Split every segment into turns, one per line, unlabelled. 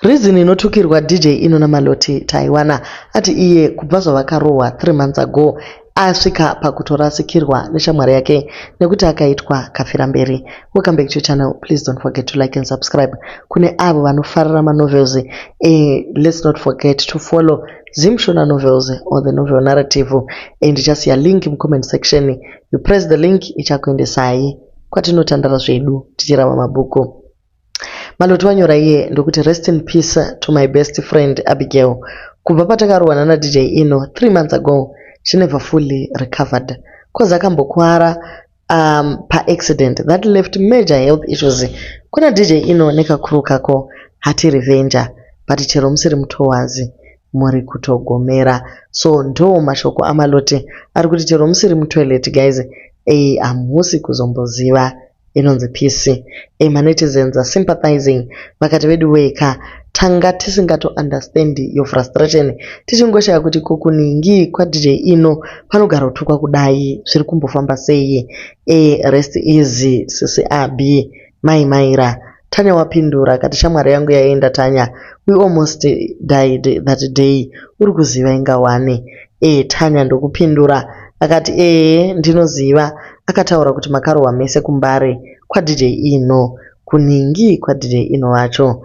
Reason inotukirwa DJ Ino naMaloti taiwana ati iye kubva zvavakarohwa 3 months ago asvika pakutorasikirwa neshamwari yake nekuti akaitwa kafiramberi. Welcome back to your channel. Please don't forget to like and subscribe. Kune avo vanofarira manovels, let's not forget to follow Zimshona Novels or the Novel Narrative, and ndichasiya link mucomment section. You press the link, ichakuendesai kwatinotandara zvedu tichirava mabhuku. Maloti wanyora iye ndokuti, "Rest in peace to my best friend Abigail. Kubva patakarohwana naDJ Ino 3 months ago, she never fully recovered 'cause akambokwara paaccident that left major health issues. Kuna DJ Ino nekakuru kako hati revenger, but chero musiri mutowazi muri kutogomera." So ndo mashoko aMaloti ari kuti chero musiri mutoilet, guys, hamusi kuzomboziva inonzi peace. Manetizens are sympathizing, vakati vedu weka tanga tisingato understand your frustration, tichingoshaya kuti kokuningi kwaDJ Ino panogara kutukwa kudai zviri kumbofamba sei. Rest easy, sisi Abi mai Maira. Tanya wapindura akati, "Shamwari yangu yaenda Tanya, we almost died that day, uri kuziva inga wane." Tanya ndokupindura akati, "Ee, ndinoziva, akataura kuti makarohwa mese kuMbare kwaDJ Ino." Kuningi kwaDJ Ino wacho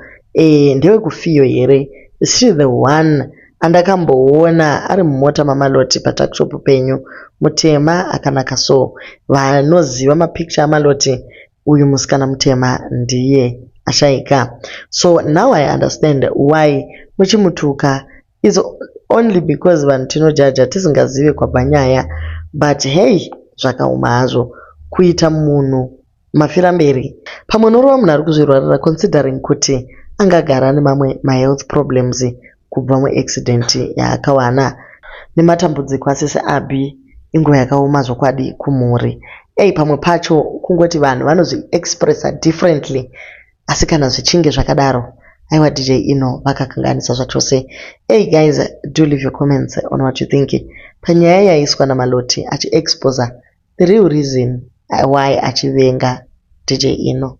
ndewekufiyo here? Is she the one andakamboona ari mumota maMaloti patuckshop penyu? Mutema akanaka. So vanoziva mapicture aMaloti, uyu musikana mutema ndiye ashaika. So now I understand why muchimutuka, is only because vanhu tinojaja tisingazivi kwabva nyaya. But hey, zvakaoma hazvo kuita munhu mafiramberi. Pamwe unorova munhu ari kuzvirwarira, considering kuti angagara nemamwe mahealth problems kubva muaccident yaakawana. Nematambudziko asisi Abi, inguva yakaoma zvokwadi kumhuri. Ei, pamwe pacho kungoti vanhu vanozviexpressa differently, asi kana zvichinge zvakadaro, aiwa, DJ Ino vakakanganisa zvachose. Hey guys, do leave your comments on what you think panyaya yaiswa naMaloti achiexposa the real reason why achivenga DJ Ino.